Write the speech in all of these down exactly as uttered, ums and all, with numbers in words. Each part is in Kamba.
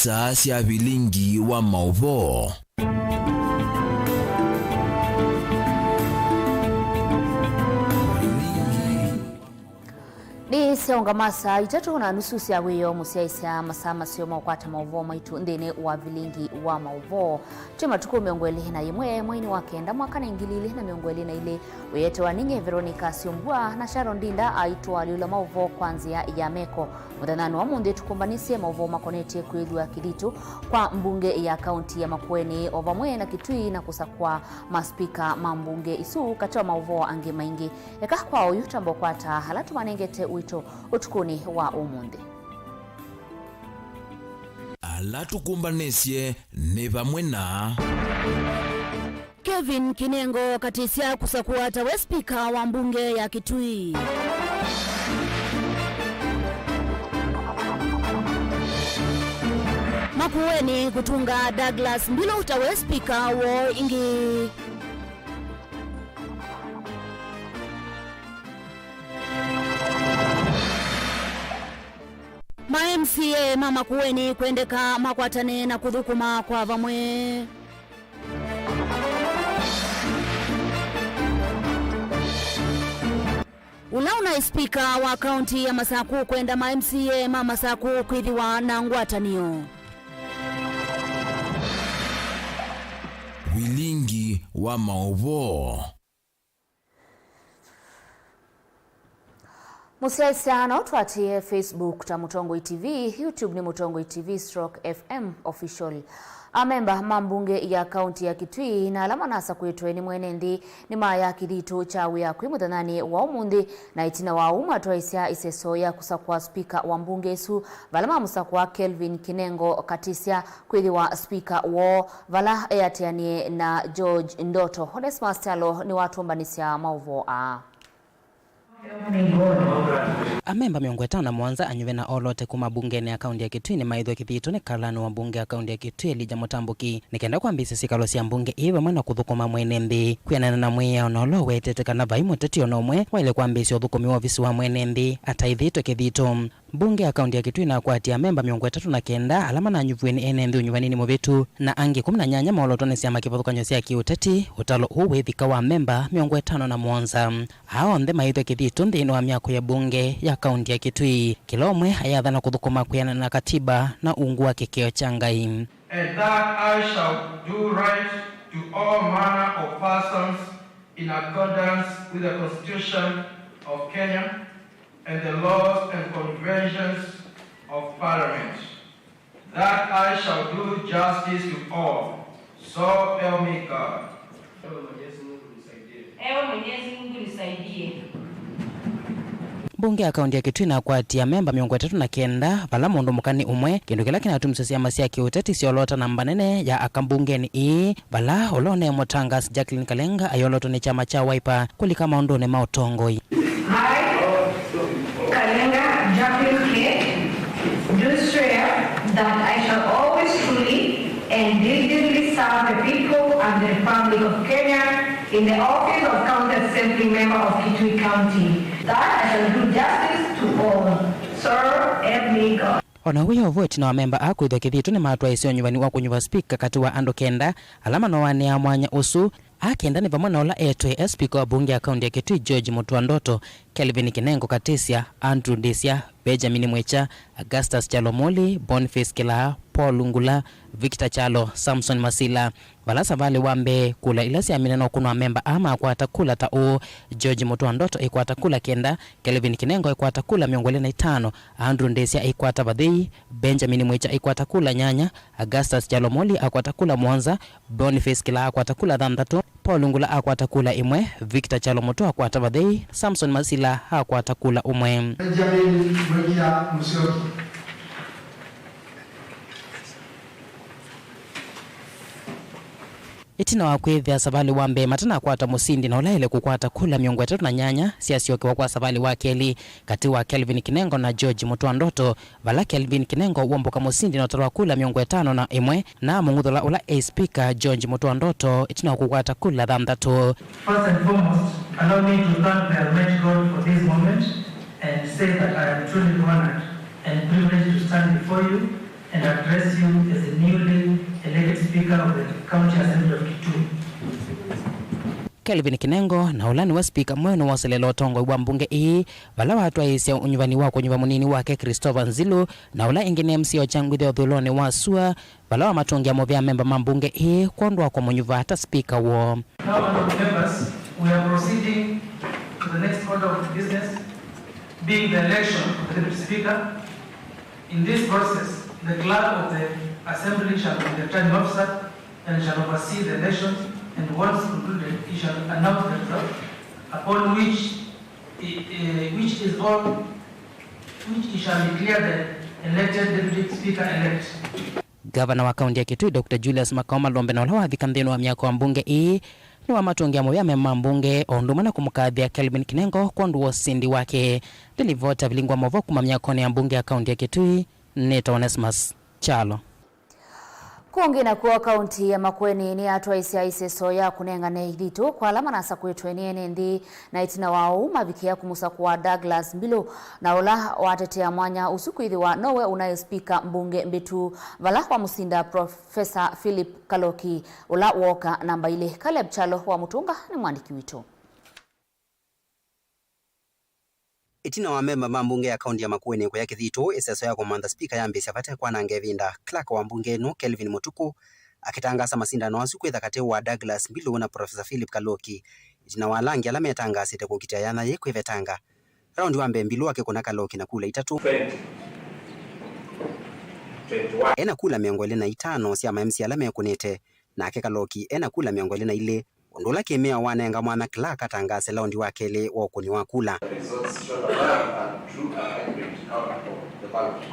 Saa sya vilingi wa maũvoo. Nĩ syaũngama saa itatũ na nusu sya wĩoo mũsyaĩsya masaa maseo ma ũkwata maũvoo maitũ nthĩnĩ wa vilingi wa maũvoo. Twĩ matukũ mĩongo ĩlĩ na yĩmwe mweinĩ wa kenda mwaka nĩ ngili ilĩ na mĩongo ĩlĩ na ilĩ. Wĩete wa ninye Veronica Syumbua na Sharon Ndinda aitũalyũla maũvoo kwa nzĩa ya meko. Mũthenyanĩ wa ũmũnthĩ tũkũmbanĩsye maũvoo makonetye kwĩthw'a kĩthitũ kwa mbunge ya kaunti ya Makueni o vamwe na Kitui na kũsakũa maspika ma mbunge isu katĩ wa maũvoo angĩ maingĩ. Eka kwa oyu twambe ũkwata ala tũmanengete ũito ũtukũnĩ wa ũmũnthĩ. Ala tũkũmbanĩsye nĩ vamwe na Kelvin Kinengo Katisya kũsakũa ta we spika wa mbunge ya Kitui. Makueni kũtunga Douglas Mbilu ta we spika woo ĩngĩ. Ma M C A ma Makueni kwendeka makwatane na kũthũkũma kwa vamwe. Ũla ũnaĩ spika wa kaunti ya Masaku kwenda ma M C A ma Masaku kwĩthĩwa na ngwatanĩo. Vilingi wa maũvoo. Mũsyaĩsya no ũtũatĩĩe Facebook ta Mũtongoi T V, YouTube nĩ Mũtongoi T V stroke F M Official. Amemba ma mbunge ya kaunti ya Kitui na ala manasakũĩtwe nĩ mwene nthĩ nĩmaya kĩthitũ kya wĩa kwĩ mũthenyanĩ wa ũmũnthĩ, na ĩtina wa ũu matwaĩsya ĩseso ya kũsakũa spika wa mbunge ĩsu, vala mamũsakũa Kelvin Kinengo Katisya kwĩthĩwa spika woo, vala eatĩanĩe na George Ndoto. Onesmus Kyalo nĩwatũmbanĩsya maũvoo aa. Amemba mĩongo ĩtano na mũonza anyuve na olote kuma mbungenĩ ya kaunti ya Kitui nĩmaĩthwe kĩthitũ nĩ kalani wa mbunge ya kaunti ya Kitui Elijah Mũtambũki nĩ kenda kwambĩĩsya syĩkalo sya mbunge ĩĩ vamwe na kũthũkũma mwene nthĩ. Kwĩanana na mwĩao na ũla ũwetete kana vai mũteti ona ũmwe waĩle kwambĩĩsya ũthũkũmi wa ovisi wa mwene nthĩ ataĩthĩtwe kĩthitũ. Mbunge ya kaunti ya Kitui nakwatie amemba mĩongo ĩtatũ na kenda ala mananyuviwe nĩ ene nthĩ ũnyuvaninĩ mũvĩtu, na angĩ ĩkũmi na nyanya moolotwa nĩ syama kĩvathũkany'o sya kĩũteti, ũtalo ũũ wĩthika wa amemba mĩongo ĩtano na mũonza. Aa onthe maĩthwe kĩthitũ nthĩnĩ wa myako ya mbunge ya kaunti ya Kitui, kĩla ũmwe ayathana kũthũkũma kwĩanana na katiba na ungu wa kĩkĩo kya Ngai. And that I shall do right to all manner of persons in accordance with the Constitution of Kenya and the laws and conventions of Parliament, that I shall do justice to all. So help me God. Ewe Mwenyezi Mungu nisaidie. Mbunge ya kaunti ya Kitui nakwatie amemba mĩongo ĩtatũ na kenda, vala mũndũ mũka nĩ ũmwe, kĩndũ kĩla kĩnatumisye syama sya kĩũteti syolota namba nene ya aka mbungeni ĩĩ, vala ũla ũnaĩ mũtangaasi Jacqueline Kalenga ayolotwa nĩ kyama kya Wiper kũlika maũndũnĩ ma ũtongoi. I, Kalenga Jacqueline K, do swear that I shall always truly and diligently serve the people and the Republic of Kenya in the office of County Assembly Member of Kitui County, that I shall do justice to all. So help me God. O na wĩ o vo, ĩtina wa amemba aa kwĩthwa kĩthitũ nĩmatwaĩsye ũnyuvani wa kũnyuva spika katĩ wa andũ kenda ala manoanĩaa mwanya ũsu. Aa kenda nĩ vamwe na ũla etwe e spika wa mbunge ya kaunti ya Kitui George Mũtua Ndoto, Kelvin Kinengo Katisya, Andrew Ndĩsya, Benjamin Mwĩkya, Augustus Kyalo Mũli, Boniface Kĩlaa, Paul Ngula, Victor Kyalo, Samson Masila. Vala savalĩ wa mbee, kula ila syamina no kũnwa amemba aa makwata kula ta ũũ: George Mũtua Ndoto ĩkwata kula kenda, Kelvin Kinengo ĩkwata kula mĩongo ĩlĩ na itano, Andrew Ndĩsya ĩkwata vathei, Benjamin Mwĩkya ĩkwata kula nyanya, Augustus Kyalo Mũli akwata kula mũonza, Boniface Kĩlaa akwata kula thanthatũ, Paul Ngula akwata kula ĩmwe, Victor Kyalo Mũtua akwata vathei, Samson Masila akwata kula ũmwe. Benjamin Mwĩkya Mũsyoki. Ĩtina wa kwĩthĩa savalĩ wa mbee matanakwata mũsindi na ũla aĩle kũkwata kula mĩongo ĩtatũ na nyanya syasyokewa kwa savalĩ wa kelĩ katĩ wa Kelvin Kinengo na George Mũtua Ndoto, vala Kelvin Kinengo womboka mũsindi na ũtalo wa kula mĩongo ĩtano na ĩmwe na amũng'uthũla ũla e spika George Mũtua Ndoto ĩtina wa kũkwata kula thanthatũ. First and foremost, allow me to thank the Almighty God for this moment and say that I am truly honored and privileged to stand before you and address you as the newly elected Speaker of the County Assembly of Kitui. Kelvin Kinengo, na ũla nĩwe spika mweũ, nĩwoselela ũtongoi wa mbunge ĩĩ, vala watwaĩĩsya ũnyuvani wa kũnyuva mũnini wake Christopher Nzilu, na ũla ĩngĩ nĩ M C A Ochangwithe ũthũĩlonĩ wa sua, vala wamatũngĩa mũvea amemba ma mbunge ĩĩ kwondũ wa kũmũnyuva ta spika woo. Now, honorable members, we are proceeding to the next order of business, being the election of the Deputy Speaker. In this process, the clerk of the assembly shall be the returning officer and shall oversee the elections, and once concluded, he shall announce the result, upon which, eh, which is all, which he shall declare the elected deputy speaker elect. Gavana wa kaunti ya Kitui, Doctor Julius Makao Malombe, na ũla wavika nthĩnĩ wa myako ya mbunge ĩĩ, nĩwamatũngĩa mũvea amemba ma mbunge, o ũndũ ũmwe na kũmũkathĩa Kelvin Kinengo kwondũ wa ũsindi wake. Ndĩlivota vilingwa mova kuma myakonĩ ya mbunge ya kaunti ya Kitui, nĩtawa Onesmus Kyalo. Kũngĩ nakw'o, kaunti ya Makueni nĩyatwaĩsya ĩseso ya kũnengane ithitũ kwa ala manasakwĩtwe nĩ ene nthĩ, na ĩtina wa ũu mavikĩa kũmũsakũa Douglas Mbilu, na ũla watetea mwanya ũsu kwĩthĩwa nowe ũnaĩ spika mbunge mbĩtu, vala wamũsinda Professor Philip Kaloki, ũla wooka namba ilĩ. Caleb Kyalo wa Mũtũnga nĩ mwandĩki witũ. Ĩtina wa amemba ma mbunge ya kaunti ya Makueni kũya Kĩthitũ, ĩseso ya kũmantha spika yambĩĩsya vate kwananga ĩvinda, clerk wa mbunge ĩno, Kelvin Mũtukũ, akĩtangaasa masindano asu kwĩtha katĩ wa Douglas Mbilu na Professor Philip Kaloki, ĩtina wa ala angĩ ala metangaasĩte kũkitĩa yanya yĩĩ kwĩvetanga. Raundi wa mbee, Mbilu akĩkũna Kaloki na kula itatũ. Twenty. Twenty-one. Ena kula mĩongo ĩlĩ na itano sya ma M C A ala mekũnĩte, nake Kaloki ena kula mĩongo ĩlĩ na ilĩ, ũndũ ũla kĩmĩao wanenga mwanya clerk atangaase laundi wa kelĩ wa ũkũni wa kula. The results show the ballot and drew a hybrid count of the ballot.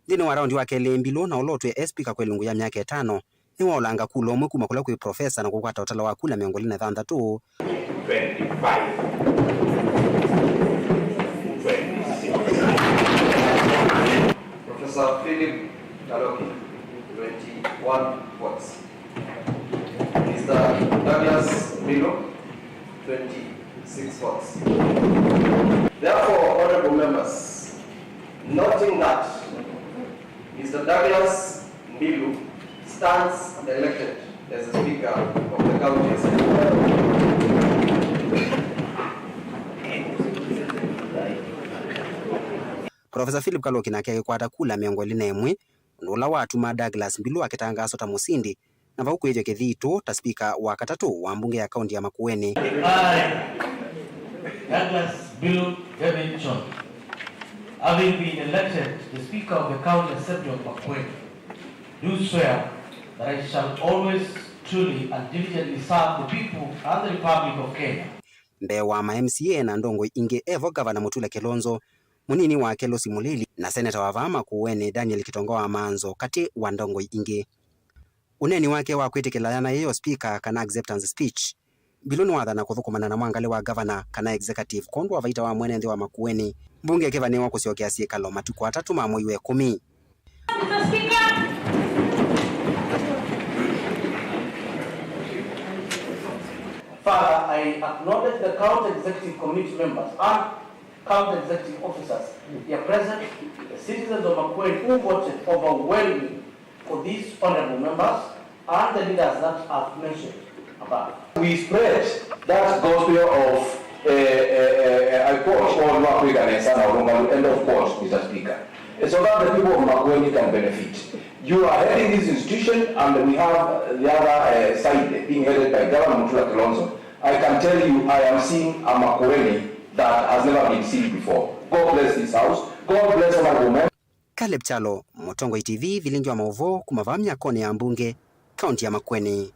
Nthĩnĩ wa laundi wa kelĩ, Mbilu, na ũla ũtwĩe e spika kwa ĩlungu ya myaka ĩtano, nĩwaolanga kula ũmwe kuma kũla kwĩ profesa na kũkwata ũtalo wa kula mĩongo ĩlĩ na thanthatũ. Twenty-five. Twenty-six. Professor Philip Kaloki, twenty-one votes. Mister Douglas Mbilu, twenty-six votes. Therefore, honorable members, noting that Mister Douglas Mbilu stands elected as the Speaker of the County Assembly. Professor Philip Kaloki nake agĩkwata kula mĩongo ĩlĩ na ĩmwe, ũndũ ũla watuma Douglas Mbilu akĩtangaaswa ta mũsindi, na vau kwĩthĩwa Kĩthitũ ta spika wa katatũ wa mbunge ya kaunti ya Makueni. I, Douglas Mbilu Kevin Chon, having been elected the Speaker of the County Assembly of Makueni, do swear that I shall always, truly and diligently serve the people and the Republic of Kenya. Mbee wa ma M C A na ndongoi ingĩ, evo Gavana Mutula Kilonzo, mũnini wake Lucy Mulili, na seneta wa vaa Makueni Daniel Kitonga wa Maanzo, katĩ wa ndongoi ingĩ. Ũneeni wake wa kwĩtĩkĩla yanya yĩĩ ya ũspika, kana acceptance speech, Mbilu nĩwathana kũthũkũmana na mwangalĩ wa gavana, kana executive, kwondũ wa vaita wa mwene nthĩ wa Makueni, mbunge ĩkĩvanĩwa kũsyokea syĩkalo matukũ atatũ ma mwei wa ĩkũmi. Mister Speaker. Further, I acknowledge the County Executive Committee members and County Executive Officers here present, the citizens of Makueni who voted overwhelmingly for these honorable members and the leaders that I've mentioned above. We spread that gospel of, eh, eh, eh, eh, I quote, "All Makueni and Sana Urungalu," end of quote, Mister Speaker, so that the people of Makueni can benefit. You are heading this institution, and we have the other, eh, side being headed by Governor Mutula Kilonzo. I can tell you, I am seeing a Makueni that has never been seen before. God bless this house. God bless honorable members. Caleb Kyalo, Mũtongoi T V, vilingi wa maũvoo kuma vaa myakonĩ ya mbunge, kaunti ya Makueni.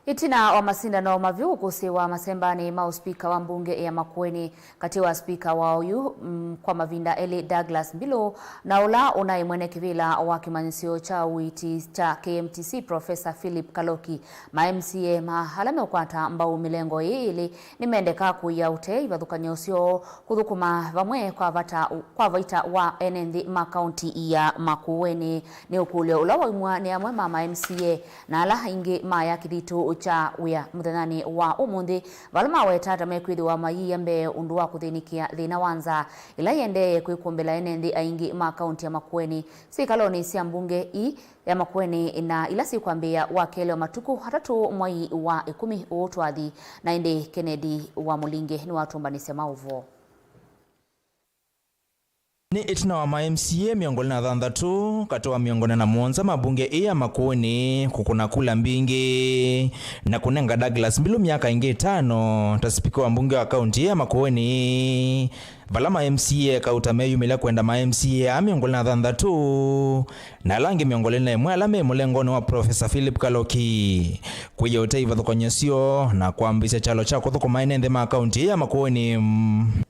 Ĩtina wa masindano mavyũ kũkũsĩĩwa masembanĩ ma ũspika wa mbunge ya Makueni katĩ wa spika wa oyu, mm, kwa mavinda elĩ Douglas Mbilu na ũla ũnaĩ mwene kĩvĩla wa kĩmanyĩsyo kya ũiiti kya K M T C, Professor Philip Kaloki, ma M C A ma ala meũkwata mbau mĩlengo ĩĩ ĩlĩ nĩmendeka kũia ũtee ivathũkany'o syoo kũthũkũma vamwe kwa vata, kwa vaita wa ene nthĩ ma kaunti ya Makueni. Nĩ ũkũlyo ũla waumw'a nĩ amwe ma ma M C A na ala aingĩ maya Kĩthitũ kya wĩa mũthenyanĩ wa ũmũnthĩ, vala maweta ta mekwĩthĩwa mayiia mbee ũndũ wa kũthĩnĩkĩa thĩna wa nzaa ĩla ĩendee kwĩkũmbĩla ene nthĩ aingĩ ma kaunti ya Makueni syĩkalonĩ sya mbunge ii ya Makueni na ila syĩkwambĩĩa wakelĩ wa matukũ atatũ mwai wa ĩkũmi ũũ twathi. Na ĩndĩ Kennedy wa Mũlinge nĩwatũmbanĩsya maũvoo. Nĩ ĩtina wa ma M C A mĩongo ĩlĩ na thanthatũ katĩ wa mĩongo ĩna na mũonza ma mbunge ĩĩ ya Makueni kũkũna kula mbingĩ na kũnenga Douglas Mbilu myaka ĩngĩ ĩtano ta sipika wa mbunge wa kaunti ĩĩ ya Makueni, vala ma M C A kauta meyumĩlya kwenda ma M C A aa mĩongo ĩlĩ na thanthatũ na ala angĩ mĩongo ĩlĩ na ĩmwe ala me mũlengonĩ wa Professor Philip Kaloki kwĩya ũtei ivathũkany'o syoo na kwambĩĩsya kyalo kya kũthũkũma ene nthĩ ma kaunti ĩĩ ya Makueni.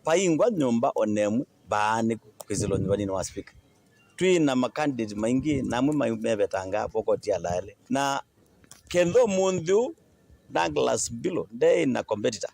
Vaingwa nyũmba o na ĩmwe vaa nĩ kwĩsĩlwa nyuvanĩ wa speaker. Twĩ na ma candidate maingĩ, na amwe mai- mevetangaa vokoti ya laele. Na kenda ũmũnthĩ ũũ, Douglas Mbilu ndeĩ na competitor.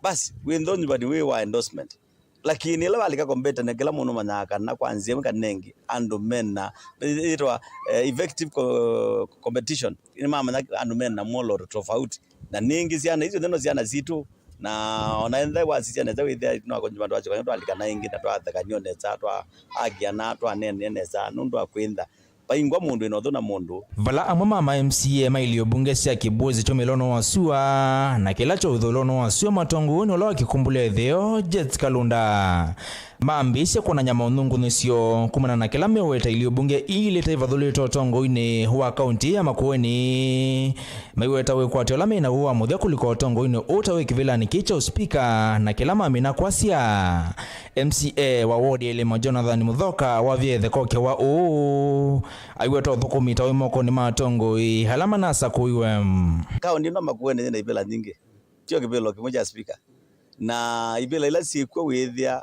Basi, wĩ nthĩ nyuvanĩ wĩ wa endorsement. Lakini ĩla walika competitor, na kĩla mũndũ manyaa kana kwa nzĩa ĩmwe kana ĩngĩ, andũ mena, ĩtwa, eh, effective co- competition. Nĩmamanya andũ mena mwolooto tofauti. Na ningĩ syana icio nthĩ no syana sitũ, na ona ethĩwa wasisya nesa wĩthĩa no kũnyuma twasyoka nĩ twalikana ĩngĩ na twathekania nesa, twaakiana, twaneenea nesa nũndũ wa kwĩntha vaingwa mũndũ wĩna ũthũ na mũndũ. Vala amwe ma ma M C A ma ilio mbunge sya Kĩbwezi kya ũmĩlonĩ wa sua na kĩla kya ũthũlonĩ wa sua matongoonĩ ũla wa Kĩkumbũlya Ĩtheo, Jets Kalunda, mambĩĩsye kwonany'a maũnyungunyĩsyo kumana na kĩla meweta ilio mbunge ii ilĩte ivathũlĩtwe ũtongoinĩ wa kaunti ya Makueni. Maiweta wĩkwatyo ũla me naw'o wa mũthya kũlika ũtongoinĩ ũũ ta wĩ kĩvĩlanĩ kĩĩ kya ũspika, na kĩla mamina kwasya, M C A wa wodi ya Ilima Jonathan Muthoka wavie ĩtheka ũkĩwa ũũ, aiweta ũthũkũmi ta wĩ mokonĩ ma atongoi ala manasakũiwe. Kaũnti ĩno Makueni yĩna ivĩla nyingĩ, tio kĩvĩlo kĩmwe kya spika, na ivĩla ila syĩkw'o wĩĩthĩa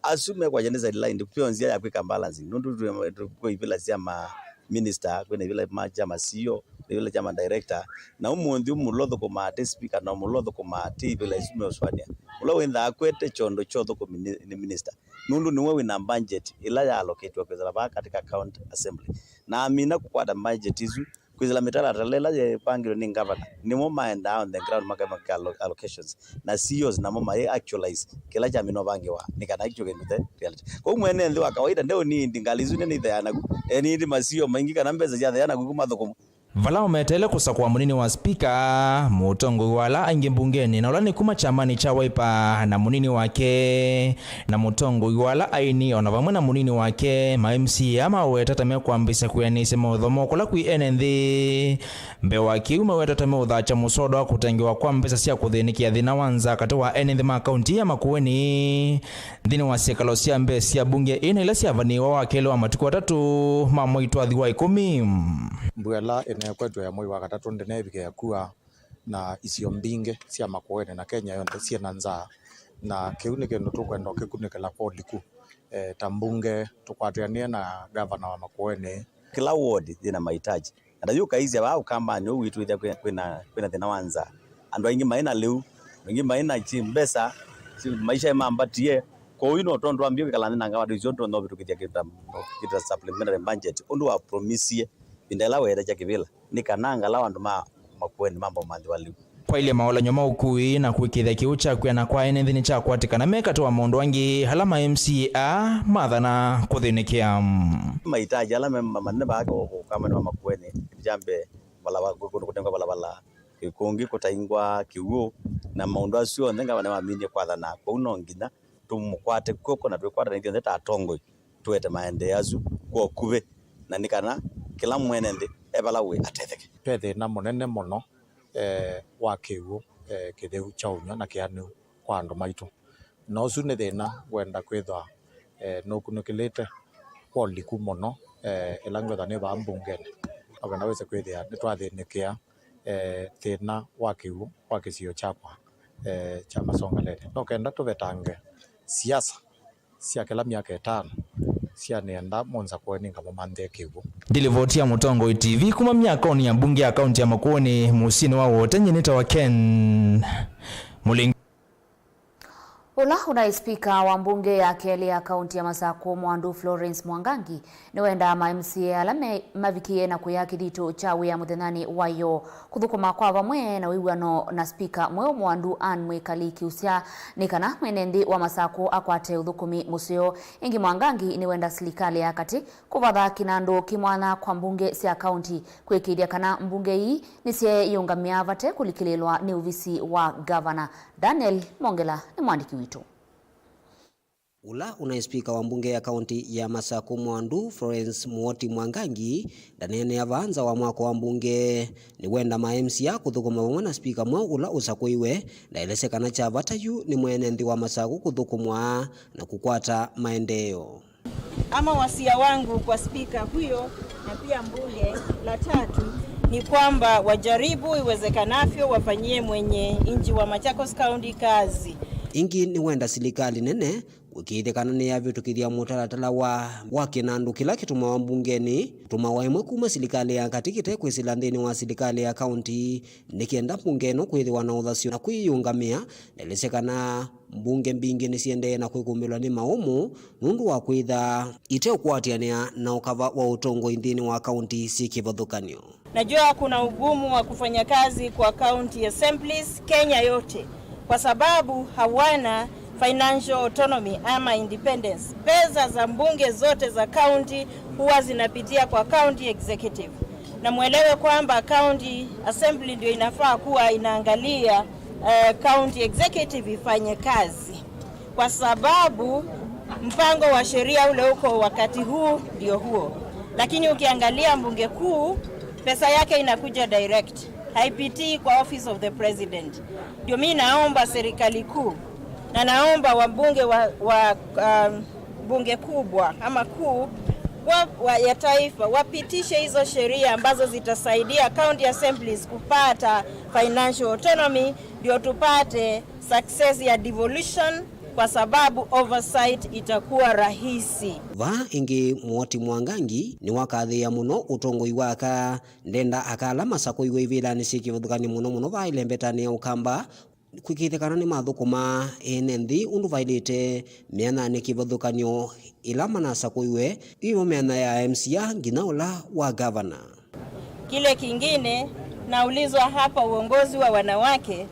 asu mekwakya nĩ sidelined, kwĩ o nzĩa ya kwĩka balancing, nũndũ twĩ- twĩ- kwĩ ivĩla sya ma minister, kwĩna ivĩla ma- sya ma C E O, na ivĩla sya ma director, na ũmũnthĩ ũmwe ũla ũthũkũmaa atĩ speaker, na ũmwe ũla ũthũkũmaa atĩ ivĩla isu meũsũanĩa. Ũla wĩnthaa akwete kyondo kya ũthũkũmi nĩ, nĩ minister, nũndũ nĩwe wĩna budget ĩla ya allocatwa kwĩsĩla vaa katika county assembly, na amina kũkwata budget isu, kwĩsĩla mĩtalatala ĩla yĩvangĩtwe nĩ ngavana, nĩmo maendaa on the ground makaeka allo- allocations, na C E Os namo mai actualize kĩla kyamina ũvangĩwa, nĩ kana kĩtw'ĩke kĩndũ the reality. Kwoou mwene nthĩ wa kawaida ndeũnindi ngalĩ isu nene itheana ku, enindi ma C E O maingĩ kana mbesa syatheana ku kuma thũkũmũ. Vala ũmeteele kũsakũa mũnini wa spika, mũtongoi wa ala aingĩ mbungenĩ, na ũla nĩ kuma kyamanĩ kya Wiper, na mũnini wake, na mũtongoi wa ala aini, o na vamwe na mũnini wake, ma M C A aa maweta ta mekwambĩĩsya kwĩanĩsya maũthomo kũla kwĩ ene nthĩ. Mbee wa kĩu, maweta ta meũthakya mũsoda wa kũtengewa kwa mbesa sya kũthĩnĩkĩa thĩna wa nzaa katĩ wa ene nthĩ ma kaunti ya Makueni nthĩnĩ wa syĩkalo sya mbee sya mbunge ĩĩ na ila syavanĩĩwa wakelĩ wa matukũ atatũ ma mwei twathi wa ĩkũmi. Mbua ĩla ĩneekwetwe ya mwei wa katatũ ndĩneevika ĩkua, na isio mbingĩ sya Makueni na Kenya yonthe syĩ na nzaa, na kĩu nĩ kĩndũ tũkwenda ũkĩkunĩkĩla kwa ũliku. E, ta mbunge tũkwatĩanĩe na ngavana wa Makueni. Kĩla ward yĩna mahitaji. Na ta yu ũkaisya vaa Ũkambanĩ ũũ witũ wĩthĩa kwĩ- kwĩna, kwĩna thĩna wa nzaa. Andũ aingĩ maĩ na lĩu, aingĩ maĩ na chi- mbesa, chi- maisha mambatie. Kwoou no tondũ twambie kwĩkala nthĩ na ngavana icio tũtonya ũvĩtũkĩthya kĩndũ ta, kĩndũ ta supplementary budget ũndũ wa promisie ĩvinda ĩla weethekya kĩvĩla, nĩ kana angalau andũ ma Makueni mamba ũmanthĩwa lĩu. Kwailye maũlany'o ma ũkui na kũĩkĩĩthya kĩw'ũ kya kwĩana kwa ene nthĩ nĩkyakwatĩkana me katĩ wa maũndũ angĩ ala ma M C A aa mathana kũthĩnĩkĩa. Mahitaji ala me ma- manene vaa Ũkambanĩ wa Makueni, kĩndũ kya mbee, valava- kũ- kũ- kũnengwa valavala, kũngĩ kũtaingwa kĩw'ũ, na maũndũ asu onthe ngavana nĩwaminie kwathana. Kwoou no nginya tũmũkwate kw'oko na twĩkwatanĩthye onthe ta atongoi tũete maendeeo asu kwa ũkuvĩ, na nĩ kana kĩla mwene nthĩ e vala wĩ atetheke. Ve thĩna mũnene mũno, eh, wa kĩw'ũ, eh, kĩtheu kya ũnyw'a na kĩanĩu kwa andũ maitũ. Na ũsu nĩ thĩna ngwenda kwĩthwa, eh, nũkunĩkĩlĩte kwa ũliku mũno, eh, ĩla ngwĩthwa nĩ vaa mbungenĩ. Nokenda wĩse kwĩthĩa nĩtwathĩnĩkĩa, eh, thĩna wa kĩw'ũ kwa kĩsio kyakwa, eh, kya Masongaleni. Nokenda tũvetange siasa sya kĩla myaka ĩtano sya nĩenda mũnzakũe nĩngamũmanthĩe kĩw'ũ. Ndilivoti ya Mũtongoi T V kuma myakonĩ ya mbunge ya kaunti ya Makueni, mũsyĩnĩ wa Wote, nyie nĩtawa Ken Mũlingi. Ũla ũnaĩ spika wa mbunge ya kelĩ ya kaunti ya Masakũ, Mwandu Florence Mwangangi, nĩwendaa ma M C A ala me mavikie na kũya kĩthito kya wĩa mũthenyanĩ wa ĩyoo kũthũkũma kwa vamwe na wĩw'ano na spika mweũ Mwandu Anne Mwikali Kiusya nĩ kana mwene nthĩ wa Masakũ akwate ũthũkũmi mũseo. Ĩngĩ Mwangangi nĩwenda silikalĩ ya katĩ kũvatha kĩnandũ kĩ mwanya kwa mbunge sya kaunti kwĩkĩĩthya kana mbunge ii nĩsyeeyĩũngamĩa vate kũlikĩlĩĩlwa nĩ ovisi wa ngavana. Daniel Mongela nĩ mwandĩki witũ. Ũla ũnaĩ spika wa mbunge ya kaunti ya Masakũ Mwandu, Florence Muoti Mwangangi, ndaneenea vaa nza wa mwako wa mbunge. Nĩwenda ma M C A kũthũkũma vamwe na spika mweũ ũla ũsakũiwe. Ndaelesya kana kya vata yu nĩ mwene nthĩ wa Masakũ kũthũkũmwa na kũkwata maendeeo. Ama wasia wangu kwa spika huyo na pia mbunge la tatu ni kwamba wajaribu iwezekanavyo wafanyie mwenye nchi wa Machakos County kazi. Ĩngĩ nĩwenda silikalĩ nene kũĩkĩĩthya kana nĩyavĩtũkĩthya mũtalatala wa, wa kĩnandũ kĩla kĩtũmawa mbungenĩ, kũtũmawa ĩmwe kuma silikalĩ ya katĩ kĩte kwĩsĩla nthĩnĩ wa silikalĩ ya kaunti, nĩ kenda mbunge ĩno kwĩthĩwa na ũthasyo na kwĩyĩũngamĩa. Ndaelesya kana mbunge mbingĩ nĩsiendee na kwĩkũmbĩlwa nĩ maũmũ nũndũ wa kwĩtha iteũkũatĩanĩa na ũkava wa ũtongoi nthĩnĩ wa kaunti syĩ kĩvathũkany'o. Najua kuna ugumu wa kufanya kazi kwa county assemblies Kenya yote kwa sababu hawana financial autonomy ama independence. Pesa za mbunge zote za county huwa zinapitia kwa county executive. Na mwelewe kwamba county assembly ndio inafaa kuwa inaangalia, eh, county executive ifanye kazi, kwa sababu mpango wa sheria ule uko wakati huu ndio huo. Lakini ukiangalia mbunge kuu, pesa yake inakuja direct, haipitii kwa office of the president. Ndio mi naomba serikali kuu na naomba wabunge wa, wa, um, bunge kubwa ama kuu wa, wa, ya taifa wapitishe hizo sheria ambazo zitasaidia county assemblies kupata financial autonomy, ndio tupate success ya devolution, kwa sababu oversight itakuwa rahisi. Vaa ĩngĩ Muoti Mwangangi nĩwakathĩĩa mũno ũtongoi wa aka, ndenda aka ala masakũiwe ivĩlanĩ syĩ kĩvathũkany'o mũno mũno vaa ĩlembetanĩ ya Ũkamba kwĩkĩĩthya kana nĩmathũkũma ene nthĩ ũndũ vaĩlĩte myanyanĩ kĩvathũkany'o ĩla manasakũiwe, ĩvo myanya ya M C A nginya ũla wa gavana. Kile kingine, naulizwa hapa uongozi wa wanawake,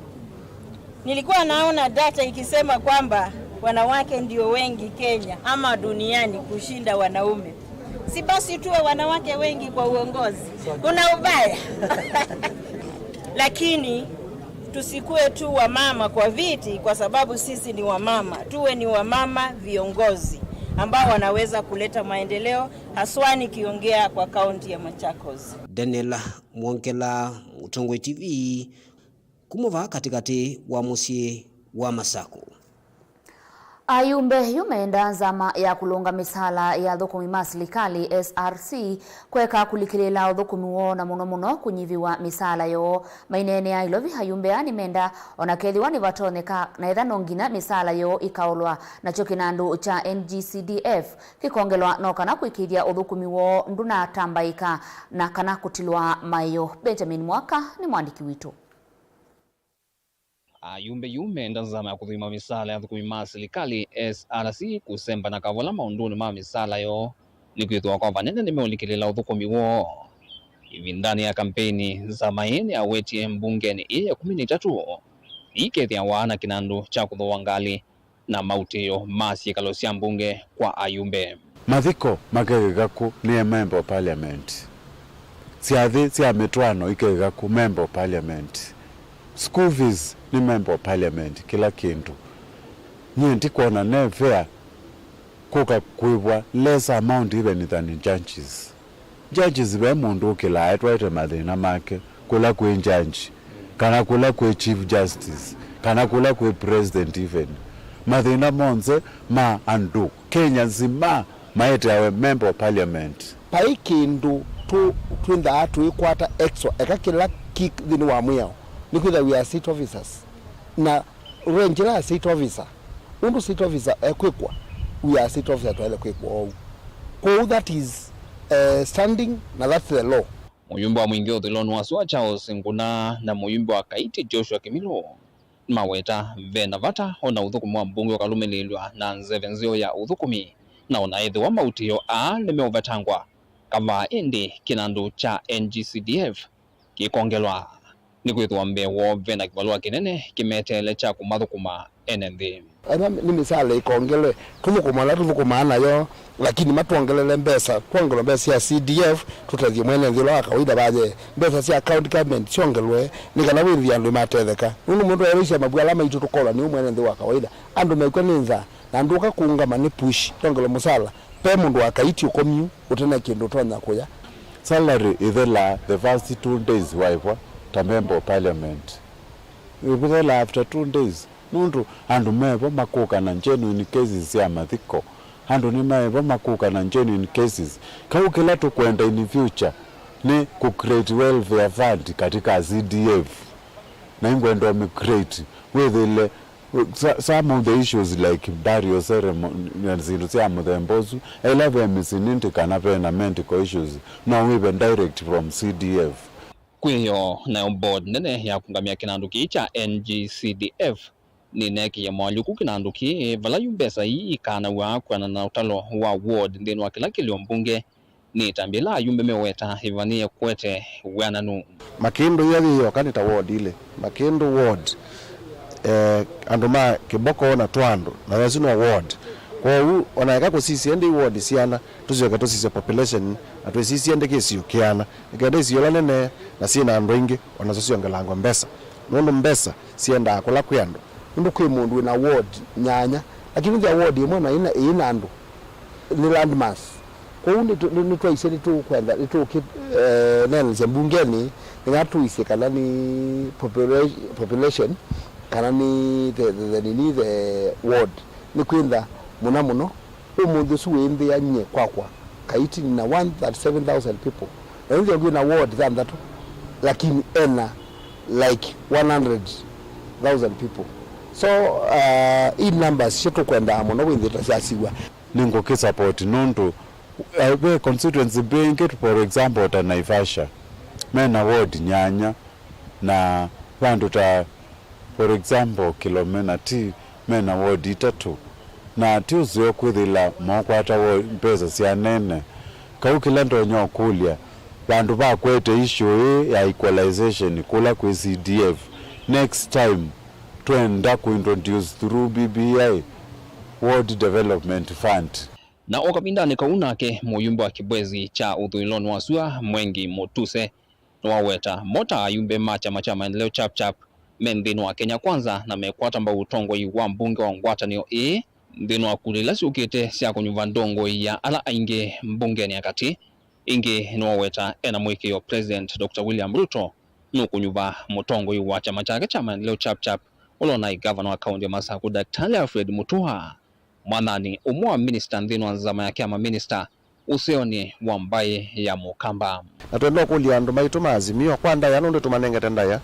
nilikuwa naona data ikisema kwamba wanawake ndio wengi Kenya ama duniani kushinda wanaume. Si basi tuwe wanawake wengi kwa uongozi? Kuna ubaya? Lakini tusikue tu wamama kwa viti, kwa sababu sisi ni wamama. Tuwe ni wamama viongozi ambao wanaweza kuleta maendeleo, haswa nikiongea kwa kaunti ya Machakos. Daniel Mwongela, Mũtongoi T V, kuma vaa katĩkatĩ wa mũsyĩ wa Masakũ. Ayumbe yu menda nzama ya kũlũnga mĩsaala ya athũkũmi ma silikalĩ, S R C, kũeka kũlikĩlĩĩla ũthũkũmi woo na mũno mũno kũnyivĩwa mĩsaala yoo. Maineenea Ilovi, ayumbe aa nĩmenda ona kethĩwa nĩvatonyeka na etha no nginya mĩsaala yoo ĩkaũlwa, nakyo kĩnandũ kya N G C D F kĩkongelwa no kana kũĩkĩĩthya ũthũkũmi woo ndũnatambaĩka na kana kũtilwa maĩo. Benjamin Mwaka nĩ mwandĩki witũ. Ayumbe yu menda nzama ya kũthũima mĩsaala ya athũkũmi ma silikalĩ, S R C, kũsemba na kavola maũndũnĩ ma mĩsaala yoo, nĩkwĩthĩwa kwa vanene nĩmeũlikĩlĩĩla ũthũkũmi woo. Ĩvindanĩ ya kampeini, nzama ĩĩ nĩyawetie mbungenĩ ĩĩ ya ĩkũmi na itatũ ĩikethĩawa na kĩnandũ kya kũthooa ngalĩ na mautĩĩo ma syĩkalo sya mbunge kwa ayumbe. Mathiko makekĩka kũ nĩ Member of Parliament? Syathĩ sya mĩtwaano ikekĩka kũ Member of Parliament? School fees nĩ Member of Parliament, kĩla kĩndũ. Nyie ndikwona ne fair kũka kũĩvwa less amount even than judges. Judges ve mũndũ ũkĩlaa etwaĩte mathĩna make kũla kwĩ judge, kana kũla kwĩ Chief Justice, kana kũla kwĩ President even. Mathĩna monthe ma andũ Kenya nzima maeteawe Member of Parliament. Vai kĩndũ tũ-, twĩnthaa tũikwata extra, eka kĩla kĩ nthĩnĩ wa mwĩao, nĩkwĩthĩwa we are state officers. Na we njĩla ya state officer, ũndũ state officer ekwĩkwa, we are state officer twaĩle kwĩkwa oou. Kwoou that is, eh, standing, na that's the law. Mũyumbe wa Mwingĩ ũthũĩlonĩ wa sua Charles Nguna na mũyumbe wa Kaiti Joshua Kĩmilũ Nĩmaweta ve na vata o na ũthũkũmi wa mbunge ũkalũmĩlĩĩlw'a na nzeve nzeo ya ũthũkũmi, na o na ethĩwa mautĩĩo aa nĩmeũvetangwa, kavaa ĩndĩ kĩnandũ kya N G C D F kĩkongelwa, nĩkwĩthĩwa mbee woo ve na kĩvalũa kĩnene kĩmeteele kya kũmathũkũma ene nthĩ. Ĩla nĩ mĩsala ĩkongelwe, tũthũkũma ũla tũthũkũmaa nayo, lakini matwongelele mbesa, twongelwe mbesa sya C D F, tũtethye mwene nthĩ ũla wa kawaida vaye. Mbesa sya county government syongelwe, nĩ kana wĩthĩe andũ nĩmatetheka. Nũndũ mũndũ aeleisya mavua ala maitũ tũkolwa nĩwe mwene nthĩ wa kawaida. Andũ mekw'a nĩ nzaa, na ndũka kũũngama nĩ push, twongelwe mũsala. Ve mũndũ wa kaiti ũkomyu, ũte na kĩndũ ũtonya kũya. Salary ĩthelaa the first two days waĩvwa ta member of parliament. Ĩthelaa after two days. Nũndũ andũ mevo makũka na genuine cases sya mathiko. Andũ nĩmevo makũka na genuine cases. Kau kĩla tũkwenda in future nĩ kũ create welfare fund katika C D F. Na ingwenda ũmĩ create. Wĩthĩle, sa-, some of the issues like burial ceremony na syĩndũ sya mũthemba ũsu, ĩla ve mĩsyĩ nĩndĩ kana ve na medical issues, no wĩve direct from C D F. Kwĩyo nayo board nene ya kũngamĩa kĩnandũ kĩĩ kya N G C D F nĩneekie moalyũku kĩnandũ kĩĩ vala yu mbesa ii ikaanaw'a kwĩanana na ũtalo wa ward nthĩnĩ wa kĩla kĩlĩo mbunge. Nĩ ĩtambya ĩla ayumbe meweta ĩvanĩe kũete wĩananu. Makĩndũ ĩya yĩ yoka nĩ ta ward ilĩ. Makĩndũ ward, eh, andũ ma Kĩboko na Twandũ, na yesu no ward. Kwoou, ona eka kũsisya ĩndĩ ward siana, tũsyoke tũsisye population, na twĩsisye ĩndĩ kĩsio kĩana, nĩkenda isio ila nene na syĩ na andũ aingĩ, onaso syongelangwe mbesa. Nũndũ mbesa syendaa kũla kwĩ andũ. Nũndũ kwĩ mũndũ wĩ na ward nyanya, lakini nthĩ ya ward ĩmwe na ĩna, ĩĩ na andũ, nĩ landmass. Kwoou nĩtũ-, nĩ-, nĩtwaisye nĩtũkwenda, nĩtũkĩ-, eh, neenanĩsya mbungenĩ, nĩkana tũisye kana nĩ popula-, population, kana nĩ the, the, the, nini, the ward. Nĩ kwĩntha mũna mũno, ũmũnthĩ ũsu wĩ nthĩ ya nyie kwakwa, Kaiti nĩ na one thirty-seven thousand people. Na nthĩ yangu ĩna ward thanthatũ, lakini ena like one hundred thousand people. So, uh, i numbers isu tũkwendaa mũno wĩnthĩ ta syasiw'a. Nĩngũkĩsupport nũndũ, uh, ve constituency mbingĩ, for example, ta Naivasha, mena ward nyanya, na vandũ ta, for example, Kĩlome na Ti mena ward itatũ, na ti ũseo kwĩthĩla mokwata wo-, mbesa sya nene. Kau kĩla ndonya ũkũlya, vandũ va kwete issue ĩĩ ya equalization kũla kwĩ C D F, next time twenda kũintroduce through B B I, Ward Development Fund. Na o kavindanĩ kau nake, mũyumbe wa kĩvwezi kya ũthũĩlonĩ wa sua, Mwengi Mũtuse, nĩwaweta mo ta ayumbe ma kyama kya Maendeleo Chap Chap me nthĩnĩ wa Kenya Kwanza na mekwata mbau ũtongoi wa mbunge wa ngwatanĩo ĩĩ nthĩnĩ wa kura ila syũkĩte sya kũnyuva ndongoi ya ala aingĩ mbungenĩ ya katĩ. Ĩngĩ nĩwaweta ena mũĩkĩĩo President Doctor William Ruto nũkũnyuva mũtongoi wa kyama kyake kya Maendeleo Chap Chap, ũla ũnaĩ ngavana wa kaũntĩ ya Masakũ, Daktari Alfred Mutua. Mwathani ũmwe wa minista nthĩnĩ wa nzama yake ya maminista ũseonĩ wa mbaĩ ya Mũkamba. Na twenda ũkũlya andũ maitũ ma Azimio kwa ndaĩa, nũndũ tũmanengete ndaĩa,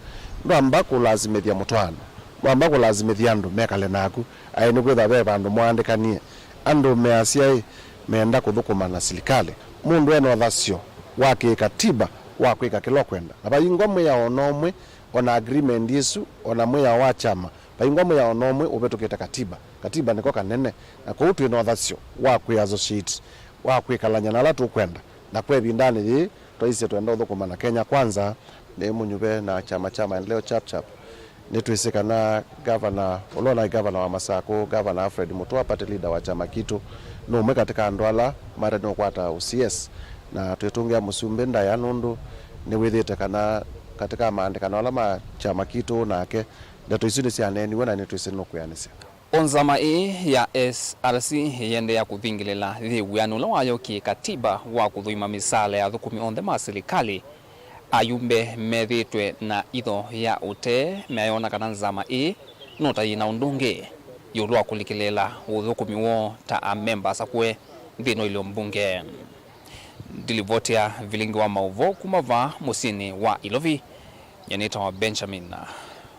ndwamba kũlasimĩthya mũtwaano, ndwamba kũlasimĩthya andũ mekale naku. Aĩ nĩkwĩtha ve vandũ mwaandĩkanie. Andũ measya ĩ, meenda kũthũkũma na silikalĩ. Mũndũ ena ũthasyo wa kĩkatiba wa kwĩka kĩla ũkwenda. Na vaingwa mwĩao o na ũmwe, o na agreement ĩsu, o na mwĩao wa kyama, vaingwa mwĩao o na ũmwe ũvĩtũkĩte katiba. Katiba nĩko kanene, na kwoou twĩ na ũthasyo wa kwĩ associate, wa kwĩkalany'a na ala tũkwenda. Na kwa ĩvindanĩ yĩĩ, twaisye twenda ũthũkũma na Kenya Kwanza, nĩ mũnyuve na kyama kya Maendeleo Chap Chap. Nĩtwĩsĩ kana gavana, ũla ũnaĩ gavana wa Masakũ, Gavana Alfred Mutua, party leader wa kyama kitũ, nĩ ũmwe katika andũ ala mate nĩ ũkwata ũ C S, na twĩtũngĩa mũsumbĩ ndaĩa nũndũ nĩwĩthĩĩte kana katika maandĩkano ala ma kyama kitũ nake, ndeto isu nĩsyaneeniwe na nĩtwĩsĩ nũkwĩanĩsya. O nzama ĩĩ ya S R C ĩyĩendeea kũthingĩlĩla yĩ wĩanĩ ũla wayo kĩ-katiba wa kũthũima mĩsaala ya athũkũmi onthe ma silikalĩ. Ayumbe methĩĩtwe na itho ya ũtee meayona kana nzama ĩĩ no ta yĩ na ũndũ ũngĩ ĩũlũ wa kũlikĩlĩĩla ũthũkũmi woo ta amemba asakũe nthĩnĩ wa ilio mbunge. Ndilivotea vilingi wa maũvoo kuma vaa mũsyĩnĩ wa Ilovi, nyie nĩtawa Benjamin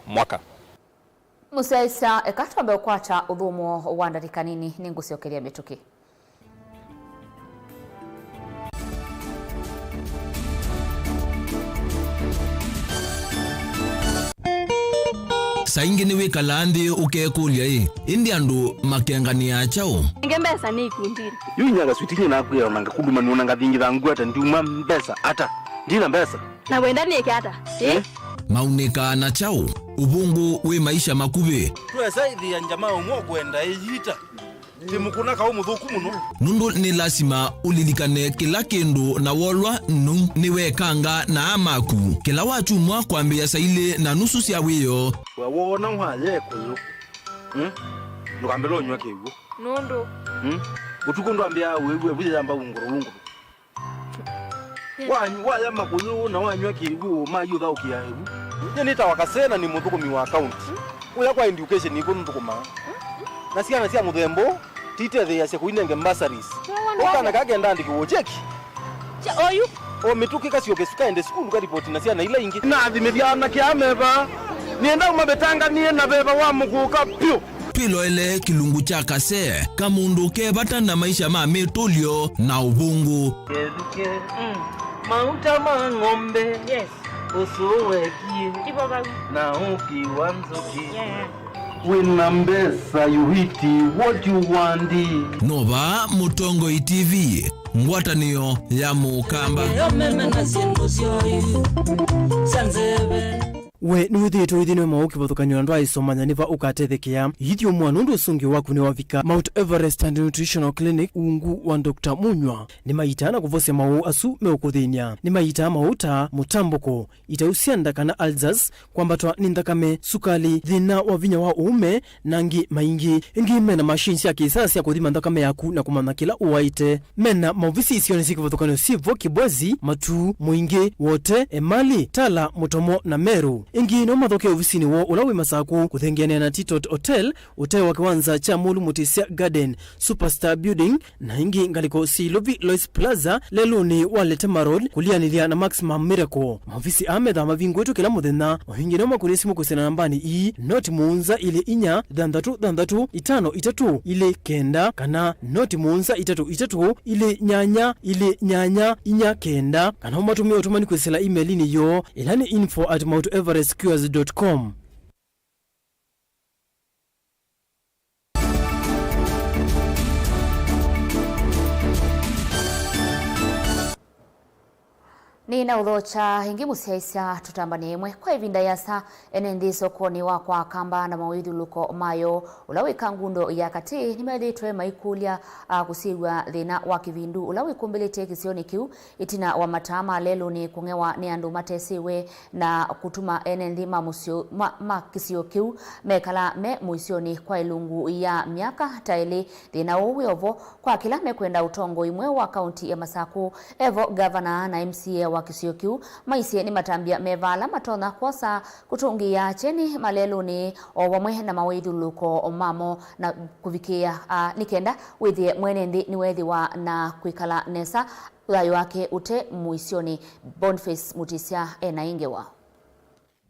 Mwaka. Mũsyaĩĩsya, eka twambe ũkwata ũthũmũo wa ndatĩka nini, nĩngũsyokelia mĩtũkĩ. Saa ingĩ nĩwĩkalaa nthĩ ũkekũlya-ĩ, ĩndĩ andũ makenganĩaa kyaũ? Nenge mbesa nĩ ikundinĩ. Yu inya kaswiti nye nakwĩa ona ngakuluma nĩ ona ngathingitha ngwata ndiuma mbesa ata. Ndina mbesa. Na wenda nĩke ata? Ĩ? Eh? Maunĩkaa na kyaũ? Ũvũngũ wĩ maisha makuvĩ. Twesa ĩthĩa njama ũmwe ũkwenda ĩyita. Ndĩmũkũna kaũ mũthũku mũno. Nũndũ nĩ lasima ũlilikane kĩla kĩndũ na wolwa nũ nĩwekanga na aa maku. Kĩla wakyumwa kwambĩĩa saa ilĩ na nusu sya wĩoo. We wona waya ĩkũyũ. Hmm? Ndũkambĩle ũnyw'a kĩw'ũ. Nũndũ. Hmm? Ũtukũ ndwambĩaa wĩw'e wĩyamba ungũrũ ungũrũ. Wa- waya makũyũ na wanyw'a kĩw'ũ mayũthaũkĩa ĩvu. Nyie nĩtawa Kasee na nĩ mũthũkũmi wa kaunti. Kũya kwa education nĩkw'o nthũkũmaa. Na syana sya mũthemba ũũ titetheeasya kũinenge bursaries. Ũkana kakenda andĩkĩw'o cheki. Oyu. O mĩtũkĩ kasyoke kaende sukulu karipoti na syana ila ingĩ. Nathimĩthya anake ameva. Nĩenda ũmavĩtanganĩe na veva wa mũkũka pyũ. Twĩloele kĩlungu kya Kasee, kamũndũ ke vata na maisha ma mĩtũlyo na ũvũngũ. Kĩthukĩ, mauta ma ng'ombe, Yes. Ũsũ wekie, Ivo vau. Na ũki wa nzũkĩ. Yeah. Wĩna mbesa, you eat what you want. Nova Mũtongoi T V, ngwatanĩo ya Mũkamba. Yo meme na syĩndũ syoyu sya nzeve. We nĩwĩthĩĩtwe ũithĩnwe maũũ kĩvathũkany'o na ndwaĩsomanya nĩ va ũkatethekea? Ithyoomwa nũndũ ũsũngĩo waku nĩwavika. Mount Everest and Nutritional Clinic ungu wa Doctor Munywa nĩmaitaa na kũvosya maũũ asu meũkũthĩny'a. Nĩmaitaa maũũ ta mũtambũko, itau sya nda kana ulcers, kwambatwa nĩ nthakame, sukali, thĩna wa vinya wa ũũme, na angĩ maingĩ. Ĩngĩ mena machine sya kĩsaa sya kũthima nthakame yaku na kũmanya kĩla ũwaĩte. Mena maovisi isionĩ syĩ kĩvathũkany'o syĩ vo Kibwezi, Matuu, Mũingĩ, Wote, Emali, Tala, Mũtomo na Meru. Ĩngĩ no mathokee ovisinĩ woo ũla wĩ Masakũ, kũthengeanĩa na Titot Hotel, ũtee wa kĩwanza kya Mũlu Mũtĩsya Garden, Superstar Building, na ĩngĩ ngalĩko syĩ Ilovi Lois Plaza, lelũnĩ wa Letema Road, kũlianĩlya na Maximum Miracle. Maovisi aa methaa mavingũĩtwe kĩla mũthenya. O ĩngĩ no makũnĩe simũ kwĩsĩla nambanĩ ii, noti mũonza ilĩ inya thanthatũ thanthatũ itano itatũ ilĩ kenda, kana noti mũonza itatũ itatũ ilĩ nyanya ilĩ nyanya inya kenda, kana ũmatũmĩe ũtũmani kwĩsĩla email-inĩ yoo, ĩla nĩ info at mount everest cures dot com. Nĩnaũthokya ĩngĩ mũsyaĩĩsya tũtambane ĩmwe. Kwa ĩvinda yĩasa, ene nthĩ sokonĩ wa kwa Kamba na mawĩthyũlũlũko mayo, ũla wĩ Kangundo ya katĩ, nĩmethĩĩtwe maikũlya, a, kũsyĩw'a thĩna wa kĩvindu ũla wĩkũmbĩlĩte kĩsionĩ kĩu ĩtina wa mataa ma lelũnĩ kũng'ewa nĩ andũ matesĩwe na kũtuma ene nthĩ ma mũsyo-, ma, ma kĩsio kĩu mekala me mũisyonĩ kwa ĩlungu ya myaka ta ĩlĩ. Thĩna ũũ wĩ o vo kwa kĩla mekwenda ũtongoi mweũ wa kaunti ya Masakũ. E vo ngavana na M C A wa kĩsio kĩu maisye nĩ matambya meva ala matonya kwosa kũtũngĩĩa kyeni malelũnĩ o vamwe na mawĩthyũlũlũko mamo na kũvikĩĩa, a, nĩ kenda wĩthĩe mwene nthĩ nĩweethĩwa na kwĩkala nesa, thayũ wake ũte mũisyonĩ. Boniface Mutisya e na ĩ ngewa.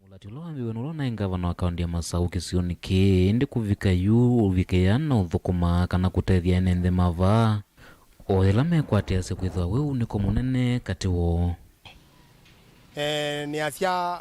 Mũlati ũla wambĩĩwe nũla ũnaĩ ngavana wa kaũntĩ ya Masaũ kĩsionĩ kĩĩ, ĩndĩ kũvika yu ũvikĩĩa na ũthũkũmaa kana kũtethya ene nthĩ ma vaa, o yĩla mekwatĩasya kwĩthĩwa wĩu nĩko mũnene katĩ woo. Eh, nĩasya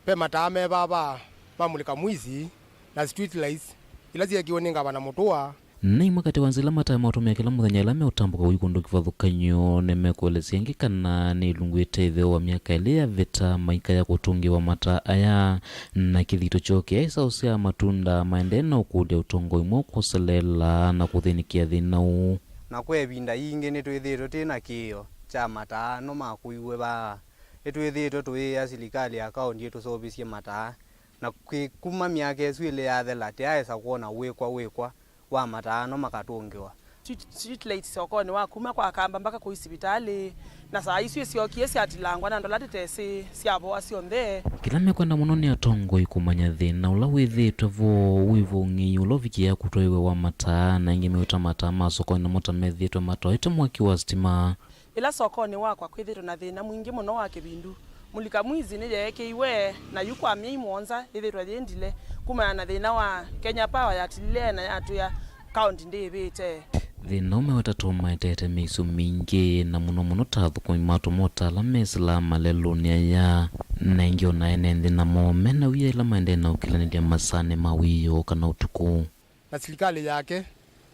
ve mataa me vaa ma Mulika Mwizi na street lights ila syeekiwe nĩ ngavana Mũtũa. Na imwe katĩ wa nzĩa ila mataa maũtũmĩa kĩla mũthenya ĩla meũtambũka kũthi kũndũ kĩvathũkany'o, nĩmekũelesya ĩngĩ kana nĩ ĩlungu ĩte ĩtheo wa myaka ĩlĩ yavĩta maikaya kũtũngĩĩwa mataa aya, na kĩthito kyoo kĩaĩ saũsya matunda maendee na ũkũlya ũtongoi mweũ kũseleela na kũthĩnĩkĩa thĩna ũũ. Na kwa ĩvinda yingĩ nĩtwĩthĩĩtwe twĩ na kĩĩo kya mataa ano makũiwe vaa. Nĩtwĩthĩĩtwe tũyĩĩa silikalĩ ya kaũntĩ ĩtũseũvĩsye mataa, na kwĩ kuma myaka ĩsu ĩlĩ yathela, tĩaesa kwona wĩkwa wĩkwa wa mataa ano makatũngĩwa. Street, street lights sokonĩ wa kuma kwa Kamba mbaka kũi sivitalĩ, na saa isu ĩsyokie syatilangwa na andũ ala tũtesĩ syavoa syonthe. Kĩla mekwenda mũno nĩ atongoi kũmanya thĩna ũla wĩthĩĩtwe vo, wĩvũng'ĩi ũla ũvikĩĩa kũtwaĩwe wa mataa, na ĩngĩ meũta mataa ma sokonĩ namo ta methĩĩtwe matoete mwaki wa sitima. Ĩla sokonĩ wakwa kwĩthĩĩtwe na thĩna mwingĩ mũno wa kĩvindu. Mulika Mwizi nĩyeekĩiwe, na yu kwa myei mũonza yĩthĩĩtwe yĩ ndile kumana na thĩna wa Kenya Power yatilile na yatwĩa kaũntĩ ndĩĩvĩte. Thĩna ũũ meweta tũmaetete mĩisyo mingĩ, na mũno mũno ta athũkũmi ma tũmota ala mesĩlaa malelũnĩ aya. Na ĩngĩ o na ene nthĩ namo me na wia ĩla maendee na ũkĩlanĩlya masaanĩ ma wĩoo kana ũtukũ. Na silikalĩ yake,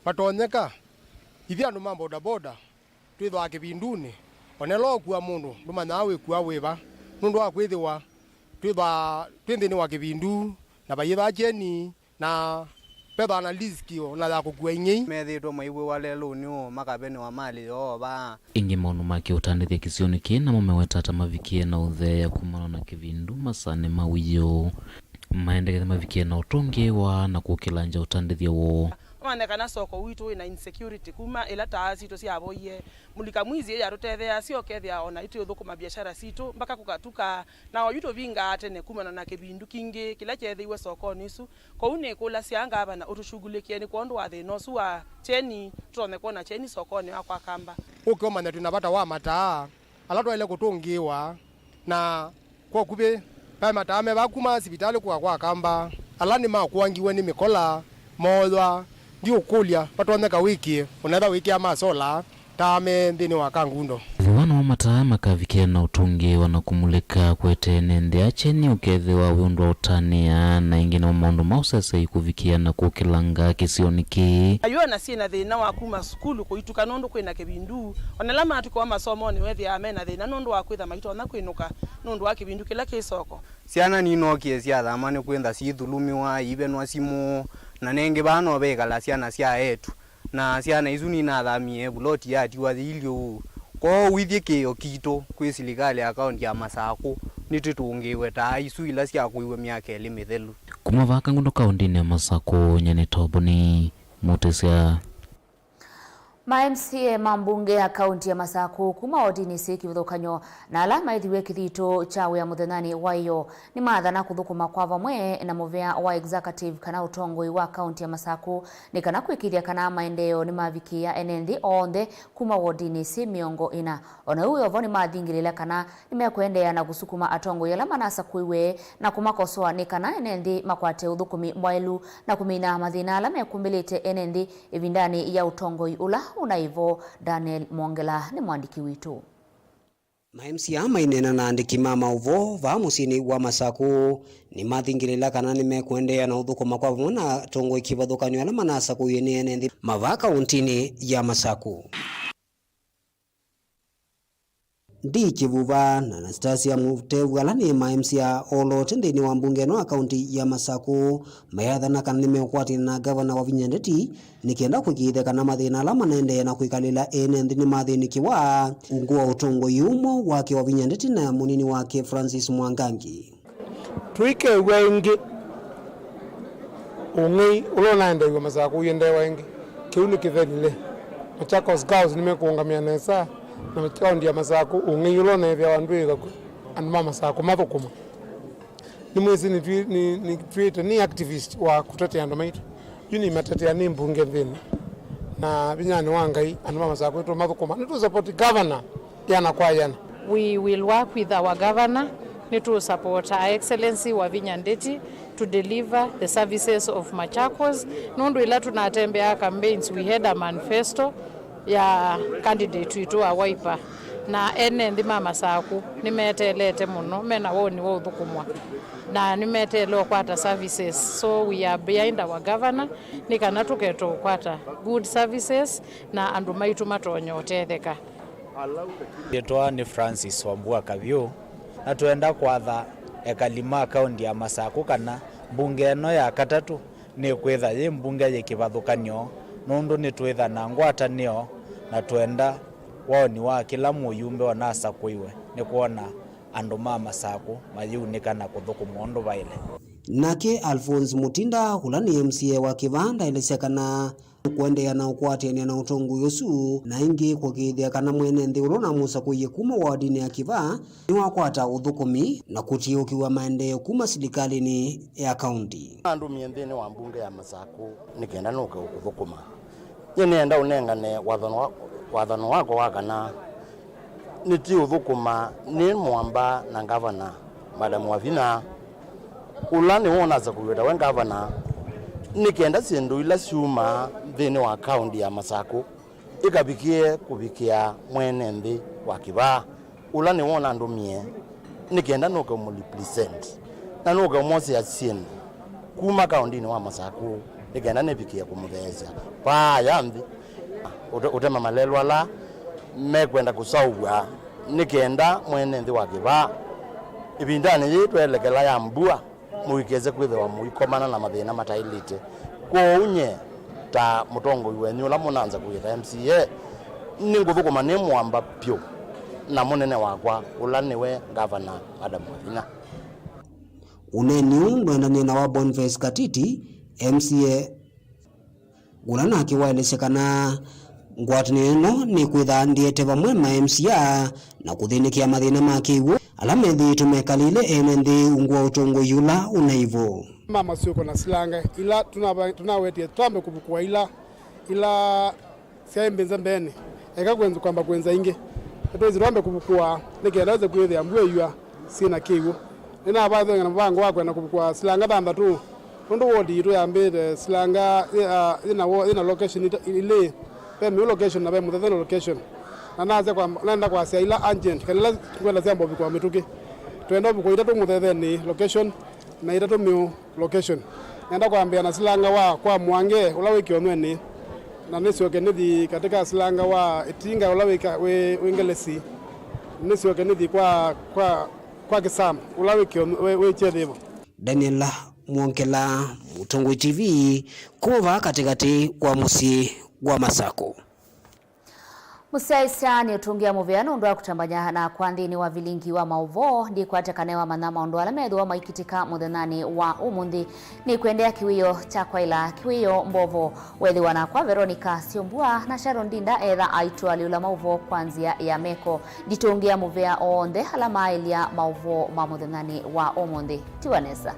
vatonyeka, ithyĩ andũ ma bodaboda twĩthwaa kĩvindunĩ, o na ĩla ũkua mũndũ ndũmanyaa wĩkua wĩva, nũndũ wa kwĩthĩwa twĩthwaa twĩ nthĩnĩ wa kĩvindu, na vayĩthwa kyeni, na vethwa na liski o na ya kũkua ing'ei. Methĩĩtwe maivw'ĩwa lelũnĩ ũũ makavenĩwa malĩ yoo vaa. Ĩngĩ maũndũ ma kĩũtandĩthya kĩsionĩ kĩĩ namo meweta ata mavikie na ũtheea kumana na kĩvindu masaanĩ ma wĩoo. Maendekethya mavikie na ũtũngĩĩwa na kũkĩlangya ũtandĩthya woo. Ũmanye kana soko witũ wĩ na insecurity kuma ĩla taa sitũ syavoie. Mũlika mwizi ĩyatũtetheeasya ũkethĩa o na itũũthũkũma biashara sitũ mpaka kũkatuka, na oyu tũvingaa tene kumana na kĩvindu kingĩ kĩla kyeethĩiwe sokonĩ ĩsu. Kwoou nĩkũlasya ngavana ũtũshughulikie nĩ kwondũ wa thĩna ũsu wa kyeni, tũtonye kwona kyeni sokonĩ wa kwa Kamba. Ũke ũmanya twĩ na vata wa mataa ala twaĩle kũtũngĩĩwa, na kwa ũkuvĩ vaĩ mataa me vaa kuma sivitalĩ kũka kwa Kamba, ala nĩmakuangiwe nĩ mĩkola, mooywa. Ndiũkũlya vatonyeka wĩkĩe, ũnetha wĩkĩa ma sola, taa me nthĩnĩ wa kangundo. Ĩthĩwa namo mataa makavikĩa na ũtũngĩĩwa na kũmulĩka kwete ene nthĩ a kyeni ũkethĩwa wĩ ũndũ wa ũtanĩa, na ĩngĩ namo maũndũ ma ũsesei kũvikĩa na kũkĩlanga kĩsionĩ kĩĩ. Ayũ ona syĩ na thĩna wa kuma sukulu kũituka nũndũ kwĩ na kĩvindu, ona ala matw'ĩka wa masomonĩ wethĩaa me na thĩna nũndũ wa kwĩtha maitonya kwĩnũka nũndũ wa kĩvindu kĩla kĩ soko. Syana ninokie syathama nĩ kwĩntha syĩthulumiwa, iivenwa simũ, na nengĩ vaa no veĩkala syana sya eĩtu. Na syana isu ninathamie vuloti yatiwa yĩilyĩ ũu. Kwoou ithyĩ kĩĩo kitũ kwĩ silikalĩ ya kaũnti ya Masakũ, nĩtũtũngĩĩwe taa isu ila syakũiwe myaka ĩlĩ mĩthelu. Kuma vaa Kangundo kaũntinĩ ya Masakũ, nyie nĩ Toboni Mũtĩsya. Ma M C A ma mbunge ya kaũnti ya Masakũ kuma wodinĩ syĩ kĩvathũkany'o na ala maĩthiw'e kĩthito kya wĩa mũthenyanĩ wa ĩyoo nĩmaathana kũthũkũma kwa vamwe na mũvea wa executive kana ũtongoi wa kaũnti ya Masakũ nĩ kana kũĩkĩĩthya kana maendeeo nĩmavikĩĩa ene nthĩ onthe kuma wodinĩ syĩ mĩongo ĩna. O na ũu wĩ o vo, nĩmathingĩlĩĩla kana nĩmekũendeea na kũsukuma atongoi ala manasakũiwe na kũmakosoa nĩ kana ene nthĩ makwate ũthũkũmi mwaĩlu na kũmina mathĩna ala mekumbĩlĩte ene nthĩ ĩvindanĩ ya ũtongoi ũla ũnaĩ vo. Daniel Mwongela nĩ mũandĩki witũ. Ma M C A maineena na andĩki ma maũvoo vaa mũsyĩnĩ wa Masakũ nĩmathingĩlĩĩla kana nĩmekũendeea na ũthũkũma kwa vamwe na atongoi kĩvathũkany'o ala manasakũiwe nĩ ene nthĩ ma vaa kaũntinĩ ya Masakũ. Ndi Kĩvuva na Anastasia Mũtevu, ala nĩ ma M C A oloote nthĩnĩ wa mbunge ĩno ya kaũnti ya Masakũ, mayaathana kana nĩmeũkwatĩana na ngavana Wavinya Ndeti nĩ kenda kũĩkĩĩthya kana mathĩna ala manaendeea na kwĩkalĩla ene nthĩ nĩmathĩnĩkĩwa ungu wa ũtongoi ũmwe wake Wavinya Ndeti na mũnini wake Francis Mwangangi. Tũikew'a ĩngĩ ũng'ei ũla ũnaendeew'a Masakũ ũiendeewa ĩngĩ. Kĩu nĩ kĩthelile. Machakos Girls nĩmekũũngamĩa nesa na kaũnti ya Masakũ ũng'ei ũla ũneethĩawa ndwĩĩka kwĩ andũ ma Masakũ mathũkũma. Nĩmwĩsĩ nĩtwĩ-, nĩ-, nĩtwĩĩte nĩ activist wa kũtetea andũ maitũ. Yu nĩmatetea nĩ mbunge nthĩnĩ. Na vinyanĩ wa Ngai, andũ ma Masakũ nĩtũmathũkũma. Nĩtũsupport governor yana kwa yana. We will work with our governor. Nĩtũ support Her Excellency Wavinya Ndeti to deliver the services of Machakos. Nũndũ ĩla tũnatembeaa campaigns, we had a manifesto ya candidate witũ wa Wiper. Na ene nthĩ ma Masakũ nĩmeteelete mũno, mena woni wa ũthũkũmwa, na nĩmeteele ũkwata services. So we are behind our governor, nĩ kana tũketwa ũkwata good services na andũ maitũ matonya ũtetheka. Yĩtwa nĩ Francis Wambua Kavyũ, na twenda kwatha ekali ma kaũnti ya Masakũ kana mbunge ĩno ya katatũ nĩkwĩtha yĩ mbunge yĩ kĩvathũkany'o, nũndũ nĩtwĩtha na ngwatanĩo na twenda woni wa kĩla mũyumbe ũnasakũiwe nĩ kwona andũ ma Masakũ mayĩunĩka na kũthũkũma ũndũ vaĩle. Nake Alphonse Mutinda, ũla nĩ M C A wa Kĩvaa, ndaelesya kana nĩkũendeea na ũkwatĩanĩa na ũtongoi ũsu, na ĩngĩ kũĩkĩĩthya kana mwene nthĩ ũla ũnamũsakũie kuma wodinĩ ya Kĩvaa nĩwakwata ũthũkũmi na kũtiĩũkĩw'a maendeeo kuma silikalĩnĩ ya kaũnti. Andũmie nthĩnĩ wa mbunge ya Masakũ nĩ kenda nũke ũkũthũkũma. Nyie nĩenda ũnengane wathano wa-, wathano wakwa wa kana nĩtiũthũkũma nĩ mũamba na ngavana, Madam Wavinya, ũla nĩwe ũnasakũiwe tawe ngavana, nĩ kenda syĩndũ ila syumaa nthĩnĩ wa kaũnti ya Masakũ ikavikĩe kũvikĩa mwene nthĩ wa Kĩvaa, ũla nĩwe ũnandũmie Nĩ kenda nũke ũmũrepresent na nũke ũmwosea syĩndũ kuma kaũndĩnĩ wa Masakũ, nĩ kenda nĩvikĩe kũmũtheesya paaya nthĩ. Ũte-, ũtema malelũ ala mekwenda kũsaũvw'a nĩ kenda mwene nthĩ wa kĩvaa ĩvindanĩ yĩĩ tweelekela ya mbua, mũikese kwĩthĩwa mũikomana na mathĩna mataĩlĩte. Kwoou nye ta mũtongoi wenyu ũla mũnanza kũĩta M C A, nĩngũthũkũma nĩ mũamba vyũ na mũnene wakwa ũla nĩwe Ngavana Adam Wavinya. Ũneeni ũũ ndũendanĩe na wa Boniface Katiti, M C A, ũla nake waelesya kana ngwatanĩo ĩno nĩkwĩthaa ndĩete vamwe ma M C A na kũthĩnĩkĩa mathĩna ma kĩw'ũ ala methĩĩtwe mekalĩle ene nthĩ ungu wa ũtongoi ũla ũnaĩ vo. Ma Masakũ na Silanga ila tũnava-, tũnawetie twambe kũvukũa ila, ila syaĩ mbĩnze mbeenĩ, eka kwĩnza kwamba kwĩnza ingĩ. Nĩtwĩsĩ twambe kũvukũa nĩ kenda wĩse kwĩthĩa mbua ĩyua syĩ na kĩw'ũ. Nĩnavathw'e na mũvango wa kwenda kũvukũa silanga thanthatũ, nũndũ wodi yitũ yambĩte silanga yĩ, ah, yĩ na wo-, yĩ na location ita-, ilĩ, ve Mĩu location na ve Mũthethene location. Na nasya kwa, nenda kwasya ila urgent, kana ila ngwenda syamba ũvukũa mĩtũkĩ. Twenda ũvukũa itatũ Mũthethenĩ location na itatũ Mĩu location. Nenda kwambĩa na silanga wa kwa Mwange ũla wĩ Kĩonwenĩ, na nĩsyoke nĩthi katika silanga wa Ĩtinga ũla wĩ ka-, wĩ, wĩ Ngelesi, nĩsyoke nĩthi kwa, kwa, kwa Kĩsam ũla wĩ Kĩon-, wĩ, wĩ Kyethĩvo. Daniel Mwongela, Mũtongoi T V, kuma vaa katĩkatĩ wa mũsyĩ wa Masakũ. Mũsyaĩĩsya nĩũtũngĩa mũvea nũndũ wa kũtambany'a nakwa nthĩnĩ wa vilingi wa maũvoo. Ndikwate kana wamanya maũndũ ala methĩwa maikitĩka mũthenyanĩ wa ũmũnthĩ. Nĩkwendea kĩwĩo kya kwaĩla kĩwĩo mbovo. Wethĩwa nakwa Veronica Syombua na Sharon Ndinda etha aitũalyũla maũvoo kwa nzĩa ya meko. Nditũngĩa mũvea onthe ala maaĩlya maũvoo ma mũthenyanĩ wa ũmũnthĩ. Tiwa nesa.